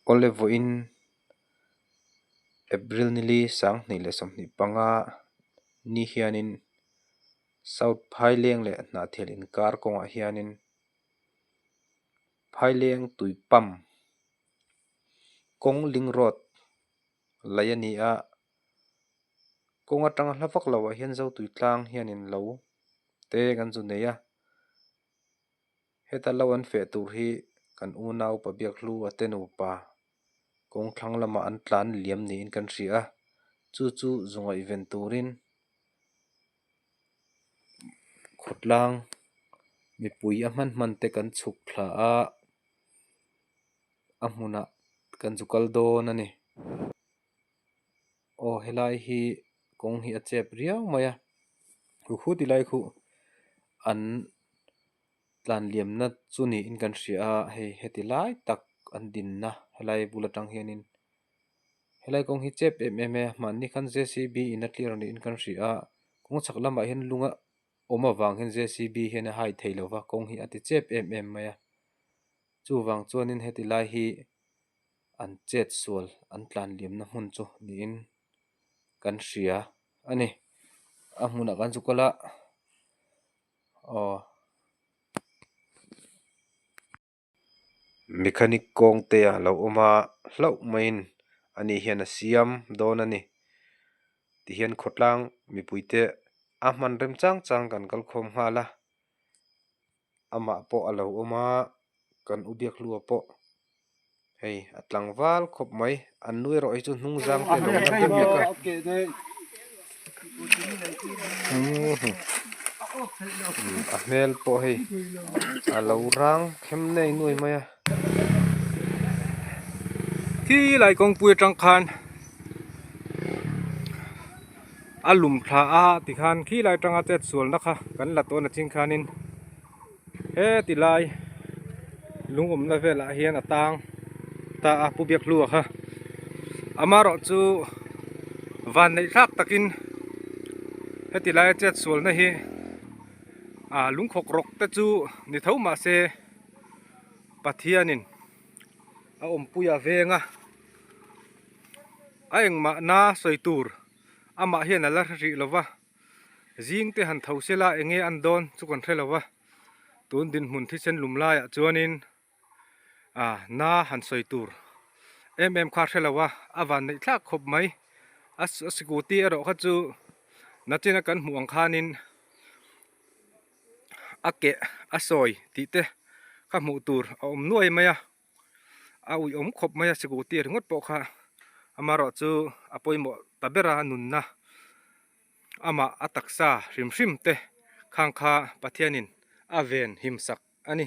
Awle vawiin April nili 2025 ni hianin South Phaileng leh Hnahthial inkar kawngah hianin Phaileng tui pump kawng link road laih a ni a, kawng atanga hla vak loah hian Zotui tlang hianin lo te kan zu nei a. Heta lo an feh tur hi kan unau pa Biakhlu a te nupa kawng thlang lamah an tlan liam niin kan hria a, chu chu zu ngaihven turin khawtlang mipui a hman hman te kan chhuk thla a, a hmunah kan zu kal dawn a ni. Aw helai hi kawng hi a chep riau mai a, khu khu ti lai khuh an tlan liamna chu niin kan hria a, hei heti lai tak an dinna helai bul atang hianin helai kawng hi chep em em a, mahni khan J C B in a clear niin kan hria a, kawng chhak lamah hian lung a awm avang hian J C B hian a hai thei lo va, kawng hi a ti chep em em mai a, chuvang chuanin heti lai hi an chet sual an tlan liamna hmun chu niin kan hria a ni. A hmunah kan chu kal a aw mechanic kawng te a lo awm a hlauh maiin ani hian a siam dawn a ni tihian khawtlang mipui te a hman rem chang chang kan kal khawm nghal a amah pawh a lo awm a kan u Biakhlua pawh hei a tlangval khawp mai an nu erawh hi chu hnung zang te a lo na deuh hlek a a hmel pawh hei a lo rang khem nei nuai mai a. Khi lai kawngpui atang khan a lum thla a tikhan khi lai atanga chet sualna kha kan la tawn a ching khanin heti lai lung awmna velah hian a tang ta a pu Biakhlua kha amaherawh chu van neih thlak takin heti laia chet sualna hi ah lungkhawk rawk te chu ni tho mahse Pathianin a awmpui a veng a a engmah na sawi tur amah hian a la hre hrih lova. Zing te han tho sela enge an dawn chu kan hre lo va, tun dinhmun thisen lum laiah chuanin ah na han sawi tur em em kha hre lo a, a van neih thlak khawp mai. A scooty erawh kha chu nachina kan hmuh ang khanin a keh a sawi tih te kha hmuh tur a awm nuai mai a. A ui awm khawp mai a scooty ringawt pawh kha amaherawh chu a pawimawh ta ber a nunna amah a taksa hrim hrim te khang kha Pathianin a ven him sak a ni.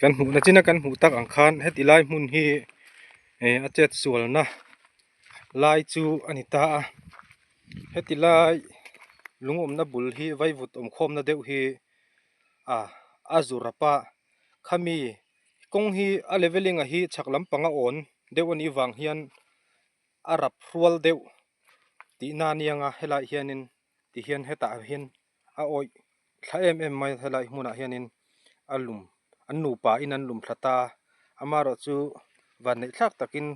Kan hmuhna china kan hmuh tak ang khan heti lai hmun hi eh a chet sualna lai chu a ni ta a heti lai lung awmna bul hi vaivut awm khawmna deuh hi ah a zu rap a. Khami kawng hi a leveling a hi chhak lampang a awn deuh anih vang hian a rap hrual deuh tihna a nia nga helaiah hianin tihian hetah hian a awih thla em em mai a helai hmunah hianin a lum an nupa in an lum thla ta a amaherawh chu vanneih thlak takin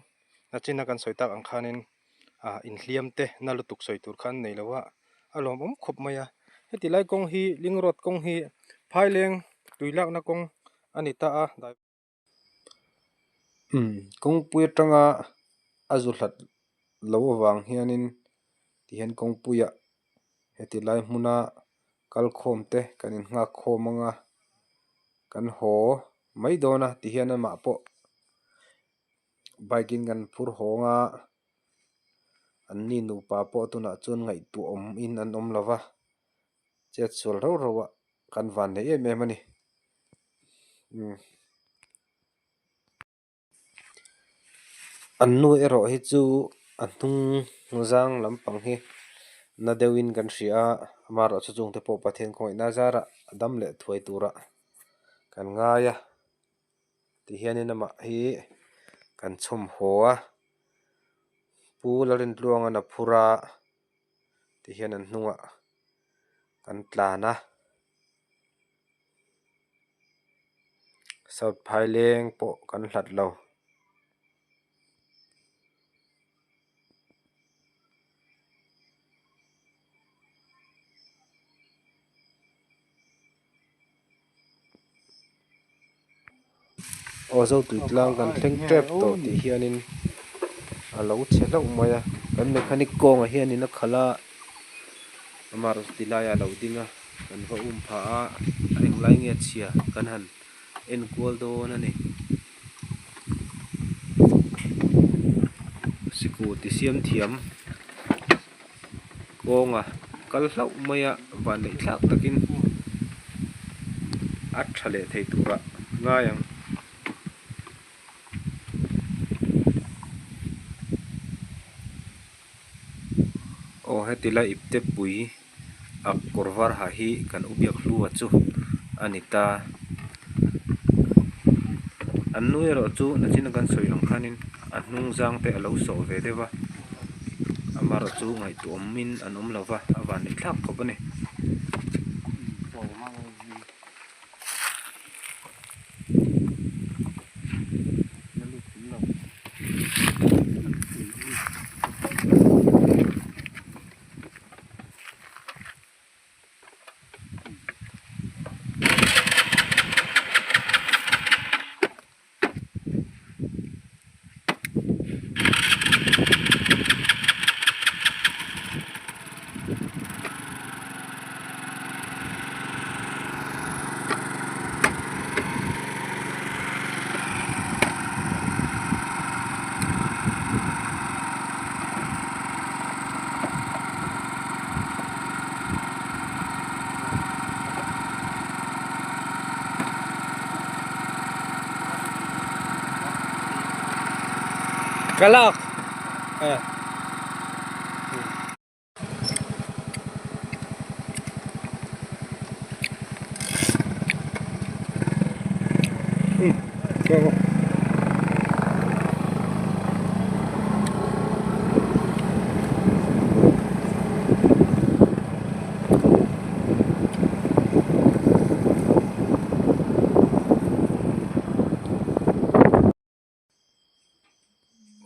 nachina kan sawi tak ang khanin ah inhliam te na lutuk sawi tur kha an nei lo a a lawmawm khawp mai a heti lai kawng hi ling road kawng hi phaileng tui lakna kawng a ni ta a Umm kawngpui atanga a zu hlat lo avang hianin tihian kawngpuiah heti lai hmuna kal khawm te kan innghak khawm ang a kan haw mai dawn a tihian amah pawh. Bike in kan phur hawng a, an ni nupa pawh tunah chuan ngaihtuah awm in an awm lo va, chet sual rauh rauh ah kan van nei em em a ni. Umm. An nu erawh hi chu a hnung zang lampang hi na deuhin kan hria a, amaherawhchu chungte pawh Pathian khawngaihna zarah a dam leh thuai turah kan ngai a. Tihianin amah hi kan chhawm haw a, Pu Lalrintluanga'n a phur a, tihian an hnungah kan tlan a, South Phaileng pawh kan hlat lo. Aw Zotui tlang kan thleng tep tawh tih hianin a lo chhe hlauh mai a kan mechanic kawngah hianin a khalh a amaherawhchu ti laiah a lo ding a kan va um phah a a englai nge chhia kan han en kual dawn a ni. Sikul ti siam thiam kawnga kal hlauh mai a van neih thlak takin a tha leh thei turah ngai ang. Aw heti lai ipte pui a kawr var ha hi kan u biak hlua chu a ni ta. An nu erawh chu nachin a kan sawi ang khanin a hnung zang te a lo sawh ve deuh a amaherawh chu ngaihtuah awmin an awm lo va a van neih thlak khawp a ni. Kalak eh.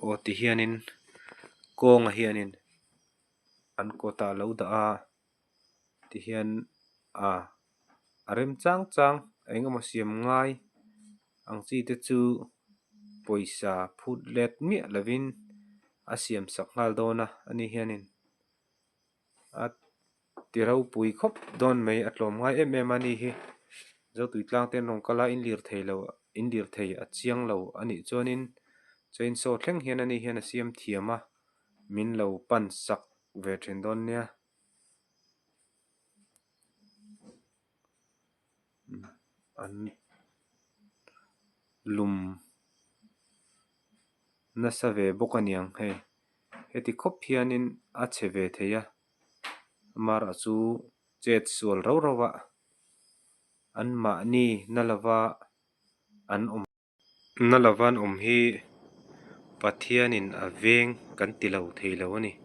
Aw ti hianin kawnga hianin an kawtah a lo dah a tihian ah a rem chang chang eng emaw siam ngai ang chi te chu pawisa phut let miah lovin a siam sak nghal dawn a ani hianin a ti ropui khawp dawn mai a tlawm ngai em em a ni hi zotui tlang te an rawn kal a in lir thei lo in lir thei a chiang lo a nih chuanin chainsaw thleng hian ani hian a siam thiam a min lo pan sak ve thin dawn nia. An lum nasa ve bawk a niang hei heti khawp hianin a chhe ve thei a amaherawh chu chet sual rau rau a anmahni na lova an awm. Na lova an awm hi Pathianin a veng kan ti lo thei lo a ni.